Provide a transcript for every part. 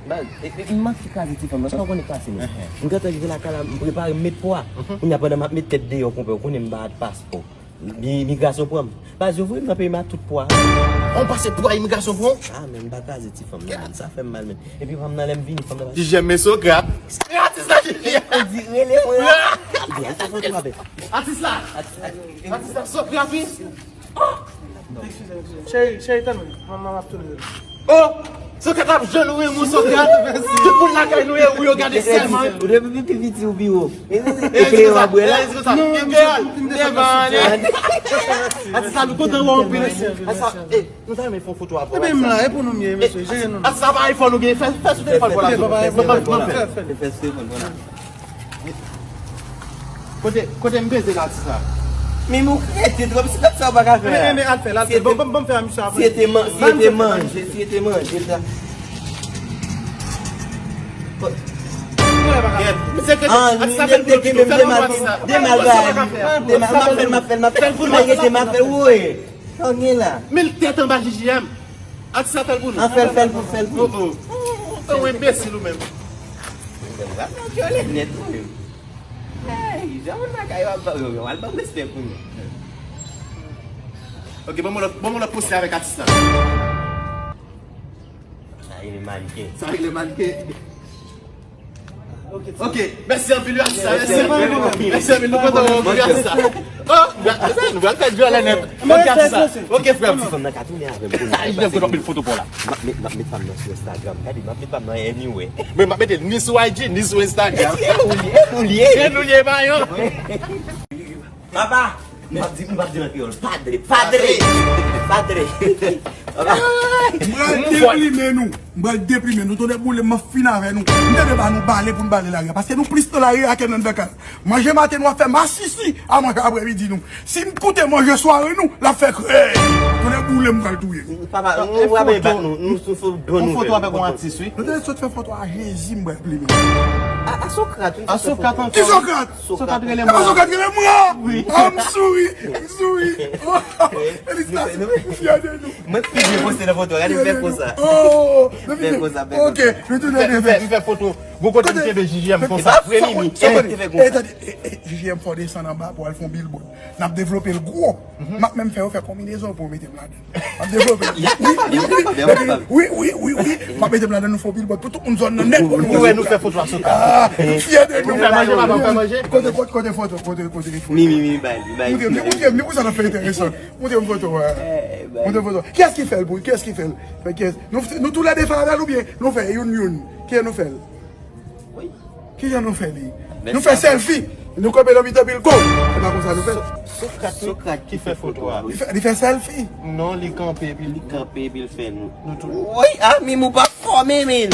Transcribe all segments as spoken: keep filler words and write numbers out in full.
Baz, e, e, m manke kraze ti fanm nan, sa w konnen k pase menm. M gentan rive lakay la, m prepare m met pwa. Kounye a pandan m ap met tèt deyò, konpè, ou konnen m pa gen paspò. Mi-, migrasyon pran m. Baz, yo voye m nan peyi m ak tout pwa. Ou pase pwa imigrasyon pran w? Ah, men m pa kraze ti fanm nan, men sa fè m mal, men. Epi fanm nan, lè m vini, fanm nan pa... Jijèm, men Sokrat. Sokrat, se sa ki... Ou di, rele mwen la. Ebyen, al fè foto avè. Atis la. Atis la. Atis la, Sokrat, wi. Cheri, cheri, tann mwen. Manman m ap tounen. Oh! Sokrat ap jwenn ou, wi, mon Sokrat. Tout moun lakay nou ye, ou yo gade sèlman. Ou depi pi piti ou pi wo. E kleyon ap bwè la. Ideal. Devan ale. Atis la, nou kontan wè w anpil. Atis la, eh, nou ta renmen fè yon foto avè w. Ebyen, m la, e pou nou m ye, mesye, jere nou. Atis la, pa iPhone ou gen, fè, fè sou telefòn pou la. Fè, fè, fè, fè, fè, fè. Kote, kote m peze la, ti sa? Men ou krete twòp, se sa w pa ka fè a. Men, men, men, al fè, al fè. Ban, ban, ban m fè a misye avan. Si e te man-, si e te manje, si e te manje, ta. Gèt. An, nou, de, de, de, de mal, de mal, bay, de mal, m ap fè l, m ap fè l, m ap fè l, m ap fè l, woy. Sa w gen la? Men l tèt anba J J M. Atis la, fè l pou nou. An, fè l, fè l pou, fè l pou. Oh, oh. Ou enbesil ou menm. Ou ap vyole nèt ou menm. Hey, jan moun lakay yo ap ba yo, yo al ban m respè pou nou. Ok, ban m yon lòt, ban m yon lòt poste avèk atis la. Sa rele mannequin. Sa rele mannequin. Ok, mèsi anpil, wi, atis la, mèsi anpil. Mèsi anpil, nou kontan wè w, wi, atis la. Oh, nou pral fè djòlè nèt. Ok, atis la. Ok, frè m. Ti fanm nan ka tounen avè m kounye a. Ay, m ap met anpil foto pou w la. M ap met, m ap met fanm nan sou Instagram. Gade, m ap met fanm nan anywhere. Men m ap mete ni sou I G, ni sou Instagram. E nou l ye, e nou l ye. E nou l ye, mayon. Papa, m ap di, m ap di nan kreyòl, padre, padre, padre. Papa. M pral deplimen nou. M pral deplimen nou. Tonnè boule m, m ap fin avè nou. M te dwe ba nou bale pou n bale lari a. Paske nou plis nan lari a ke nan anndan kay. Manje maten nou ap fè masisi a manje aprèmidi nou. Si n koute manje sware nou, l ap fè krèy. Tonnè boule m pral touye nou. Papa, nou, nou, nou, nou sou, sou do nou. Yon foto avèk yon atis, wi. Nou te sot fè foto a Jezi, m pral plimen. A, a Sokrat, wi. A Sokrat ankò. Ki Sokrat? Sokrat rele mwen. Sokrat rele mwen. Wi. Ah, m souri, m souri. Felisitasyon, m fyè de nou. Mwen pi byen poste nan foto, gade m fè konsa. Oh, fè konsa, fè konsa. Ok, nou tounen byen fè. M fè foto. Gwo kote m kenbe J J M konsa. Fremi. E, tande, e, e, J J M fò desann anba pou al fè yon billboard. N ap devlope l gwo. M ap menm fè yo fè konbinezon pou yo mete m ladan. M ap devlope l. Wi, wi, wi, wi. M ap mete m ladan, nou fè yon billboard pou tout moun zòn nan nèt. Ou wè nou fè foto a Sokrat. Ah, m fyè de nou. Nou fè manje, papa, nou fè manje. Kote, kote, kote foto, kote, kote foto. Mi, mi, mi, bay, bay. Montre m, montre m, montre m, sa n ap fè enteresan. Montre m foto a. Montre m foto. Kiyès ki fè l pou, kiyès ki fè l? Fè kiyès? Nou, nou toulède fè avè l oubyen nou fè youn youn? Kiyès nou fè l? Kijan nou fè li? Nou fè selfie. Nou kanpe nan mitan pil kò. Se pa konsa nou fè. Sokrat, Sokrat ki fè foto a. Li fè, li fè selfie. Non, li kanpe epi li kanpe epi l fè nou. Nou tou. Woy, ah, men ou pa fòme, men.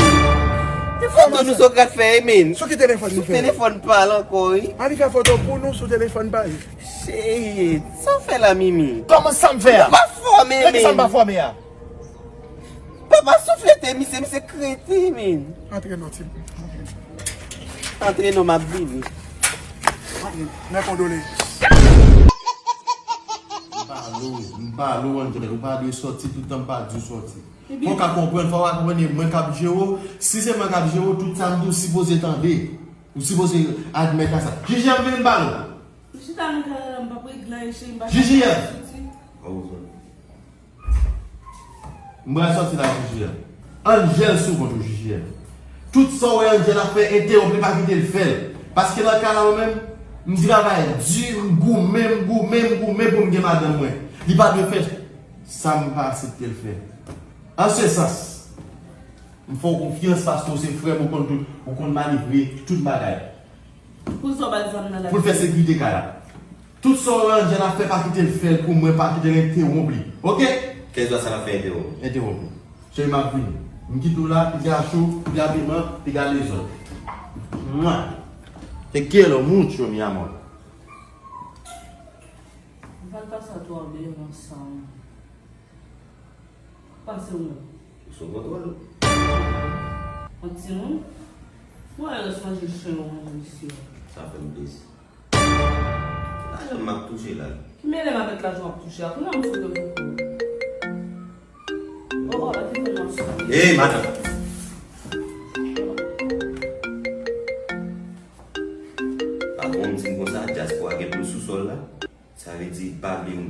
Ki foto nou Sokrat fè, men? Sou ki telefòn nou fè? Sou telefòn pa l ankò, wi. Ah, li fè foto pou nou sou telefòn pa l. Shit, sa w fè la, Mimi? Kòman sa m fè a? Ou pa fòme, men. Sa m pa fòme a? Papa souflete misye, misye krete, men. Antre non, ti. Antre non, m ap vini. Antre, mè kondole. M pale w, m pale w, Angel, ou pa dwe sòti, toutan m pa di w sòti. Fò w ka konprann, fò w ka konprann, e mwen k ap jere w. Si se mwen k ap jere w, tout sa m di w sipoze tande. Ou sipoze admèt a sa. J J M vin m pale w. Ou chita nan kay la, m p ap regle anyen, cheri, m pa J J M. M pral sòti la, J J M. Angel sou kont ou, J J M. Tout sa w wè Angel ap fè, entewonp li, pa kite l fè l. Paske nan ka la, mwen menm, m travay di, m goumen, m goumen, m goumen pou m gen madanm mwen. Li pa dwe fè sa m pa aksepte l fè. An se sans, m fè w konfyans paske w se frè m, ou konn tout, ou konn manevre tout bagay. Pou sa w bat zam nan la. Pou l fè sekirite kay la. Tout sa w wè Angel ap fè, pa kite l fè l pou mwen, pa kite l entewonp li. Oke? Kèlkeswa sa l ap fè, entewonp li. Entewonp li. Cheri, m ap vini. M kite w la, piga cho, piga piman, piga lezòd. Mwa. Te quiero mucho, mi amor. Falta sa twa byen ansanm. Pase w menm. Sou kontwòl. Yon timoun? Mwen rès manje chen yo manje isi a. Sa fè m plezi. Lajan m ap touche la. Ki mele m avèk lajan w ap touche a? Kounye a m fout ou. Oh, oh, mete fè nan sa. Hey, madanm.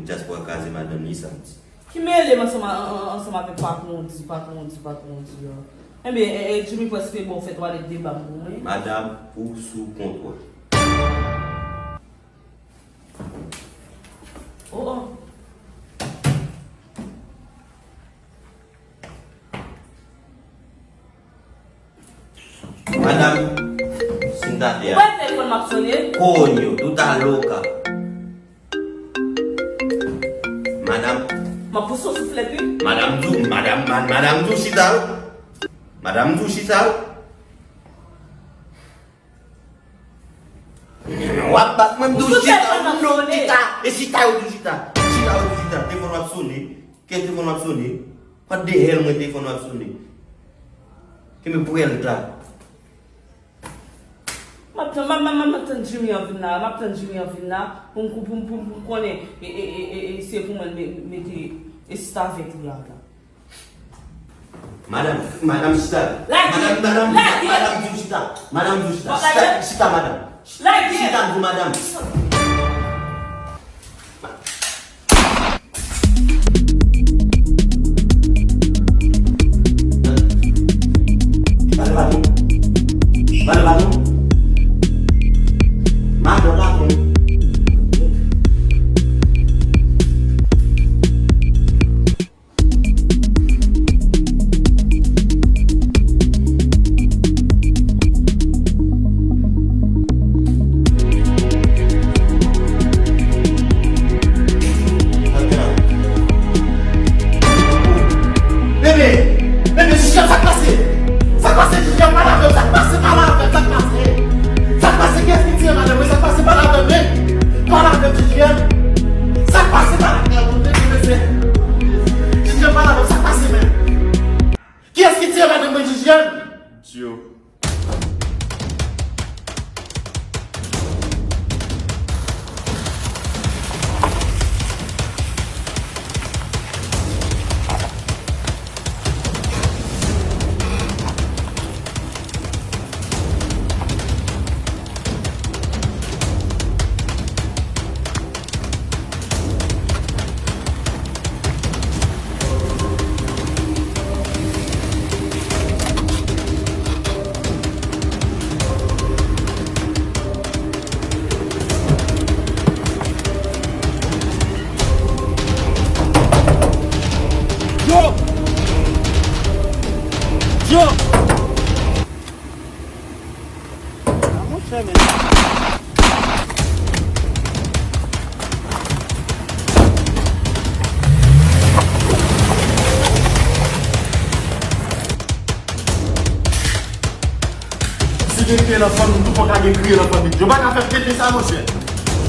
Dyaspora kraze madanm li, sa m di. Ki mele m ansanm a, an, an, ansanm avèk patwon di, patwon di, patwon di an. Ebyen, e, e, Jimmy prèske bon fè twalèt de bab pou mwen. Madanm, ou sou kontwòl. Oh, oh. Madanm, si m ta te a. Ou wè telefòn m ap sonnen? Coño, tú estás loca. Madanm. M ap pouse yon souflèt, wi. Madanm di w, madanm, ma-, madanm di w chita, wi. Madanm di w chita, wi. W ap bat mwen, m di w chita, w di w chita. E chita, w di w chita. Chita, w di w chita. Telefòn w ap sonnen. Kè telefòn w ap sonnen. What the hell, mwen telefòn w ap sonnen. Kenbe pwèl ta. M ap tann, m ap, m ap, m ap tann Jimmy an vin la, m ap tann Jimmy an vin la, pou m, pou m, pou m, pou m konnen, e, e, e, e, e, se pou mwen me-, mete, e sista avèk li a la. Madanm, madanm chita. Lage, madanm, madanm, lage. Madanm di w chita. Madanm di w chita. Bon, chita, lage. Chita, madanm. Lage. Chita, m di w, madanm. Madanm, madanm. Madanm, madanm. Bebe, bebe, Jijèn, sa k pase? Sa k pase, Jijèn? Pale avè m, sa k pase? Pale avè m, sa k pase? Sa k pase? Kiyès ki tire madanm mwen? Sa k pase? Pale avè m, men. Pale avè m, Jijèn. Sa k pase? Pale avè m, men, mesye. Jijèn, pale avè m, sa k pase, men? Kiyès ki tire madanm mwen, Jijèn? Syo. Yo! Yo! A, monchè, men. Si gen kriye nan fanmi, tout fò ka gen kriye nan fanmi. Yo pa ka fè pete sa, monchè.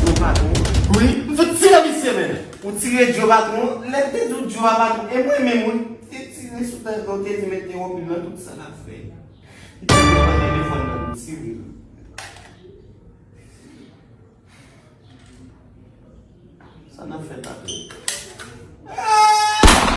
Yo patwon. Wi, m fout tire misye, men. Ou tire Djo patwon, lè m te di w Djo a patwon, e mwen menm ou te tire sou tèt mwen, ou te di mete wòb li nan tout sa l ap fè. Li te pran telefòn nan, li tire l. Sa n ap fè, patwon?